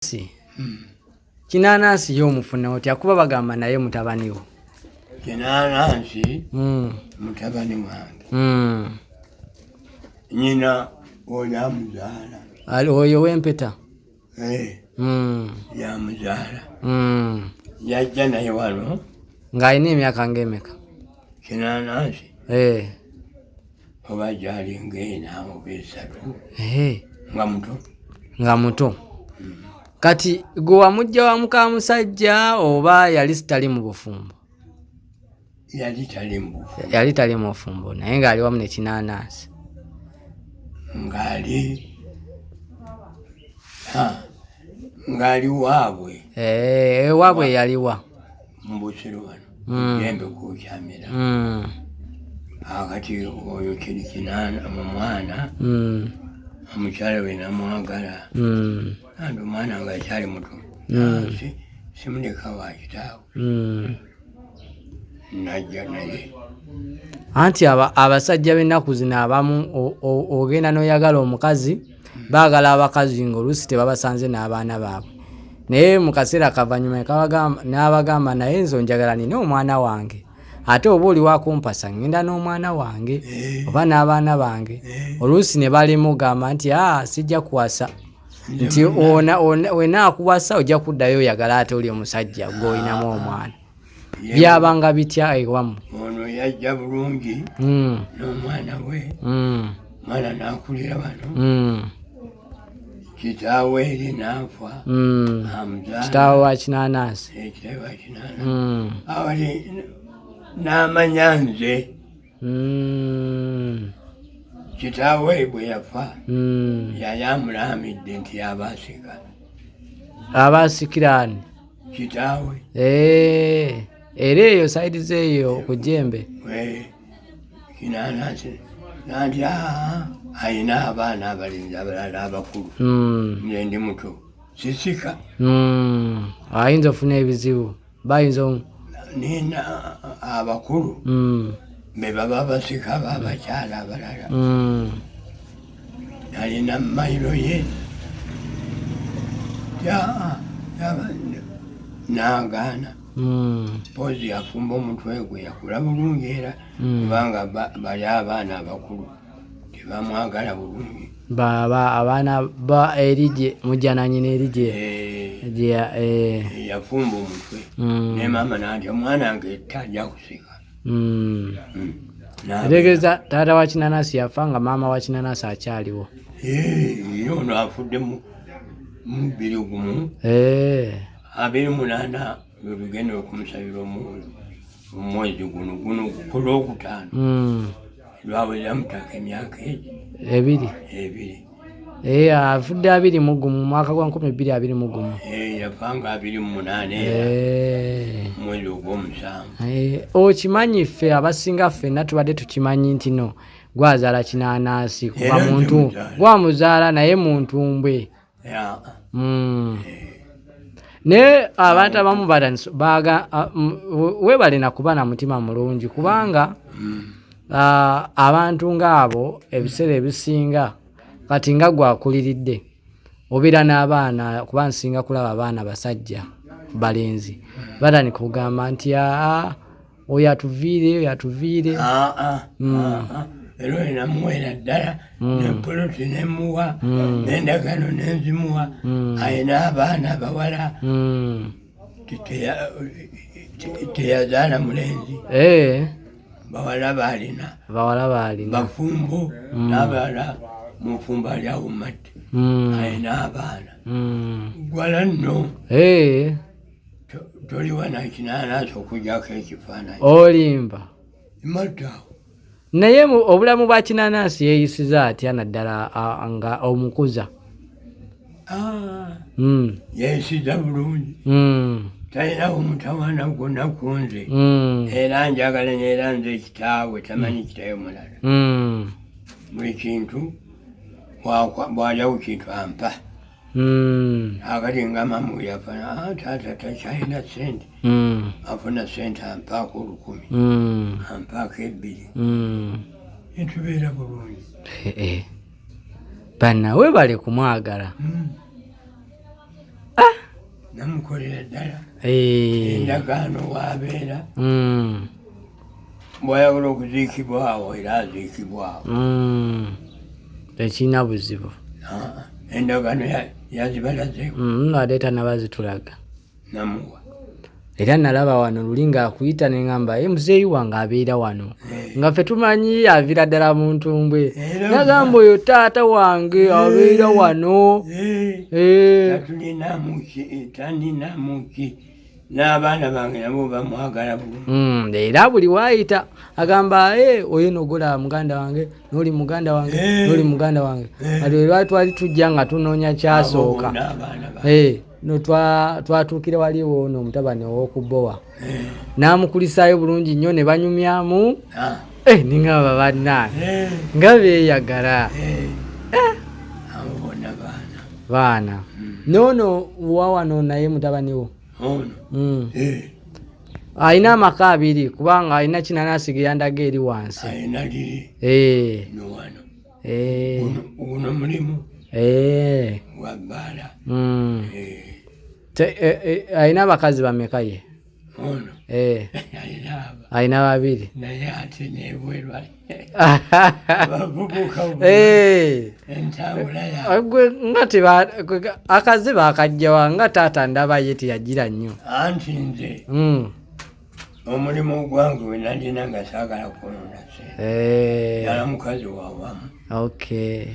Si. Kinanansi ye omufuna otya kuba bagamba naye mutabani wo? Kinanansi mutabani wange. Nyina oyo amuzaala. Oyo w'empeta? Eh. Yamuzaala. Yajja naye wano. Ng'alina emyaka ng'emeka? Kinanansi? Eh. Oba gyali ng'ena oba 3. Eh. Nga muto. Nga muto. Kati gwe wamujja wa muka musajja oba yali tali mu bufumbo? Yali tali mu bufumbo. Yali tali mu bufumbo naye ng'ali wamu ne Kinanansi. Ng'ali waabwe. Eh, waabwe yaliwa? Mu Busiro wano. Jembe kukyamira. Akati oyo kiri kinana omwana. Omukyala we namwagala. Andi omwana ng'akyali muto. Simuleka wa kitaawe. Najja naye. Anti abasajja b'ennaku zino abamu ogenda n'oyagala omukazi, baagala abakazi ng'oluusi tebabasanze n'abaana baabwe. Naye mu kaseera kavanyuma n'abagamba naye nze onjagala nina omwana wange. Ate oba oli wakumpasa ngenda n'omwana wange oba n'abaana bange. Oluusi ne balimugamba nti sijja kuwasa. Nti wena akuwasa ojja kuddayo oyagala ate oli omusajja gw'olinamu omwana. Byabanga bitya ewammwe? Ono yajja bulungi n'omwana we. Omwana n'akulira wano. Kitaawe eri n'afa. Amuzaala. Kitaawe wa Kinanansi. Kitaawe wa Kinanansi. Awali n'amanya nze. Kitaawe bwe yafa yali amulaamidde nti y'abaasika. Abaasikira ani? Kitaawe. Era eyo sayidi zeeyo ku jjembe. Kinanansi nanti alina abaana abalenzi abalala abakulu. Nze ndi muto. Sisika. Ayinza ofuna ebizibu. Bayinza nina abakulu. Be baba basika abakyala abalala. Alina mayiro ye. N'agaana. Mpozi afumba omutwe gwe yakula bulungi era kubanga bali abaana abakulu tebamwagala bulungi. Baba abaana ba eri mujja na nnyina eri gye yafumba omutwe. Ne maama nanti omwana wange tajja kusika. Ntegeeza taata wa Kinanansi yafa nga maama wa Kinanansi akyaliwo. Ye ono afudde mu 2001. 28 lwe tugenda okumusabira omwezi guno guno ku Lwokutaano. Lwaweza mutaka emyaka ebiri. Ebiri. Afudde 21 mwaka gwa 2021. Yafa nga 28 era. Mwezi ogw'omusanvu. Okimanyi ffe abasinga ffenna tubadde tukimanyi nti no gwazaala Kinanansi kuba muntu gwamuzaala naye muntu mbwe. Naye abantu abamu baga weebale na kuba na mutima mulungi kubanga abantu ng'abo ebiseera ebisinga kati nga gwakuliridde obeera n'abaana kuba nsinga kulaba abaana basajja balenzi batandika okugamba nti oyo atuviire oyo atuviire. Era oyo namuweera ddala ne poloti nemuwa n'endagaano nenzimuwa alina abaana abawala teyazaala mulenzi. Bawala baalina. Bawala baalina. Bafumbo n'abalala mufumbo ali awo madde. Alina abaana. Gwala nno. Toliwa na Kinanansi okuggyako ekifaananyi. Olimba. Madde awo. Naye obulamu bwa Kinanansi yeeyisiza atya naddala nga omukuza? Yeeyisiza bulungi. Talinawo mutawaana gwonna ku nze. Era njagala era nze kitaawe tamanyi kitaawe mulala. Buli kintu bw'alya ku kintu ampa. Akati nga maama we yafa, taata takyalina ssente. Afuna ssente ampaako 1000. Ampaako 2. Ne tubeera bulungi. Banna weebale kumwagala. Namukolera ddala endagaano wabeera. Bwayagala okuziikibwawo era aziikibwawo. Tekirina buzibu. Endagaano yazibalazeeko. Ate tanabazitulaga. Namuwa. Era nalaba wano luli ng'akuyita ne ŋŋamba, "Eh, muzeeyi wange abeera wano." Nga ffe tumanyi aviira ddala mu ntumbwe. Nagamba oyo taata wange abeera wano. Tatulinamuki, taninamuki, n'abaana bange nabo bamwagala bulungi. Era buli waayita agamba, "Eh, oyo nogola muganda wange, n'oli muganda wange, n'oli muganda wange." Kati lwe twali tujja nga tunoonya kyasooka. Abo bonna abaana bange. No twatuukira waliwo ono omutabani ow'okubowa. N'amukulisaayo bulungi nnyo ne banyumyamu. Ningamba bannange nga beeyagala. Abo bonna baana. Baana. N'ono wa wano naye mutabani wo? Ono. Alina amaka abiri kubanga alina kinanaasi ge yandaga eri wansi. Alina liri no wano. Guno mulimu gwa bbaala. Alina abakazi bameka ye? Ono. Alina aba. Alina babiri. Naye ate nebwerwa. Abavubuka entambula yaabwe. Gwe nga akaze bakajjawa nga taata ndaba ye teyagira nnyo. Anti nze omulimu gwange we nalina nga saagala kwonoona ssente. Yala mukazi wawamu. Okay.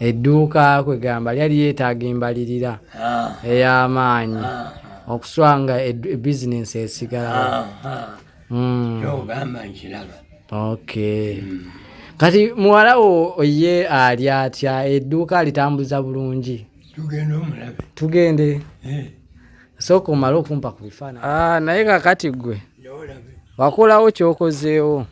Edduuka kwegamba lyali yeetaaga embalirira ey'amaanyi okuswanga ebizinensi esigalawo. Kyogamba nkiraba. Okay. Kati muwala wo ye ali atya? Edduuka alitambuza bulungi? Tugende omulabe. Tugende. Sooka omale okumpa ku bifaananyi. Naye kakati ggwe wakolawo ky'okozeewo.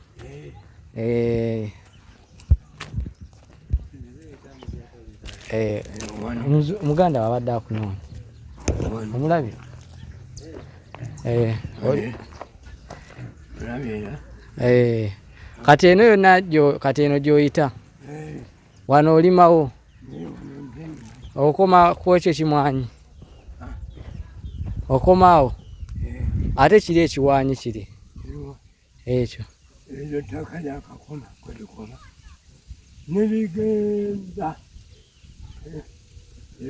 Muganda wabadde akunoonya. Omulabye? Kati eno yonna kati eno gy'oyita. Wano olimawo. Okoma ku ekyo ekimwanyi. Okomaawo. Ate kiri ekiwanyi kiri. Ekyo. Eryo ttaka lyakakoma kwe likoma. Ne ligenda.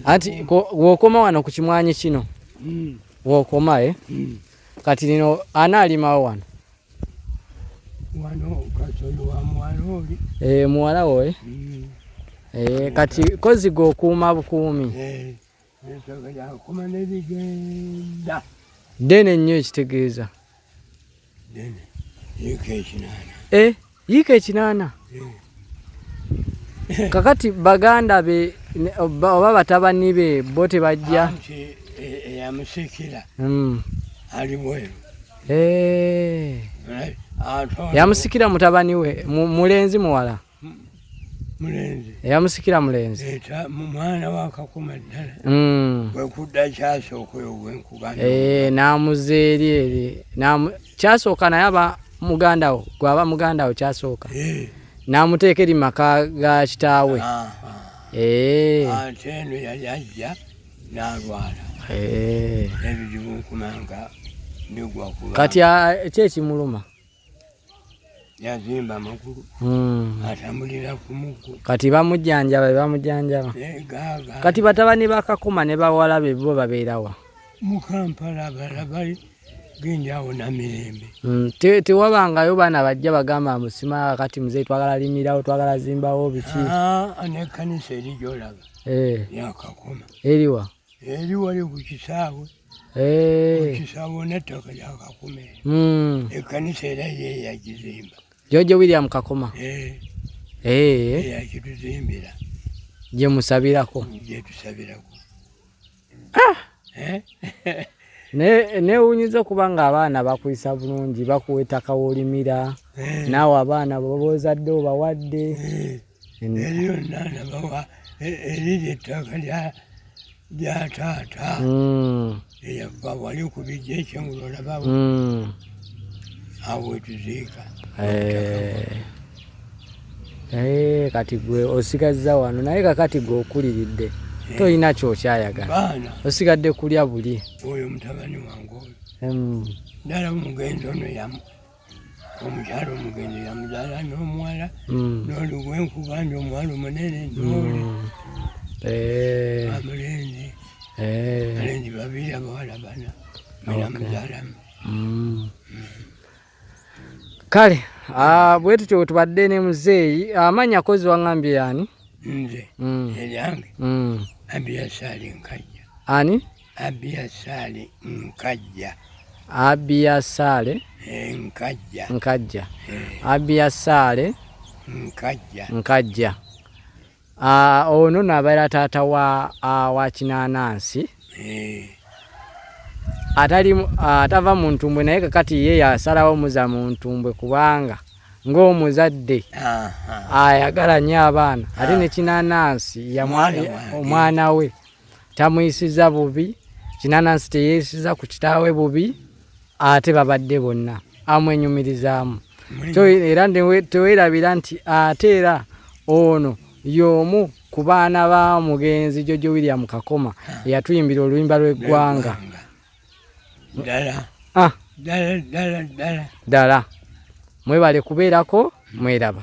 Anti w'okoma wano ku kimwanyi kino. W'okoma, eh? Kati lino anaalimawo wano? Wano kasolo wa muwala oli. Muwala wo, eh? Kati kozi g'okuuma bukuumi. Ettaka lyakoma ne ligenda. Ddene nnyo ekitegeeza. Ddene. Yiika 8. Yiika 8? Kakati baganda be oba batabani be bo tebajja? Anti eyamusikira ali bweru. Yamusikira mutabani we, mulenzi muwala? Mulenzi. Yamusikira mulenzi. Mwana wa Kakoma ddala. Bwe kudda kyasooka oyo gwe nkugamba. N'amuzza eri eri. Kyasooka naye aba muganda wo, gwe aba muganda wo kyasooka. N'amuteeka eri maka ga kitaawe. Ate eno yali ajja n'alwala. Ebizibu nkumanga bigwa ku bantu. Kati ki ekimuluma? Yazimba amagulu. Atambulira ku muggo. Kati bamujjanjaba, bamujjanjaba. Kati batabani ba Kakoma ne bawala be bo babeera wa? Mu Kampala abalala bali genda awo Namirembe. Tewabangayo baana bajja bagamba musima kati muzeeyi twagala limirawo, twagala zimbawo biki? N'ekkanisa eri gy'olaba. Ya Kakoma. Eriwa? Eri wali ku kisaawe. Ku kisaawe n'ettaka lya Kakoma eri. Ekkanisa era ye yagizimba. George William Kakoma. Yakituzimbira. Gye musabirako. Gye tusabirako. Neewuunyizza okuba ng'abaana bakuyisa bulungi, bakuwa ettaka w'olimira, naawe abaana b'oba ozadde obawadde. Eri yonna nabawa, eriri ettaka lya taata. Eyafa wali ku bijja ekyengulu olabawo. Awo we tuziika. Kati gwe osigazza wano naye kakati gwe okuliridde. Tolina kyokyayagala. Baana. Osigadde kulya buli. Oyo mutabani wange oyo. Ddala omugenzi ono yamu omukyala omugenzi yamuzaala n'omuwala n'oli gwenkugambye omuwala omunene n'oli amulenzi abalenzi babiri abawala bana benamuzaalamu. Kale bwe tutyo bwe tubadde ne muzeeyi. Amannya kozi waŋŋambye yaani? Nze eryange Abiyasaali Nkajja. Ani? Abiyasaali Nkajja. Abiyasaale Nkajja. Nkajja. Abiyasaale Nkajja. Nkajja. Ono nabeera taata wa Kinaanansi. Atali atava mu ntumbwe, naye kakati ye yasalawo muza mu ntumbwe kubanga ng'omuzadde ayagala nnyo abaana, ate ne Kinaanansi omwana we tamuyisiza bubi, Kinaanansi teyeyisiza ku kitaawe bubi, ate babadde bonna amwenyumirizaamu. Era teweerabira nti ate era ono y'omu ku baana ba mugenzi Jojo William Kakoma eyatuyimbira oluyimba lw'eggwanga. Ddala. Ddala, ddala, ddala. Ddala. Mwebale kubeerako, mweraba.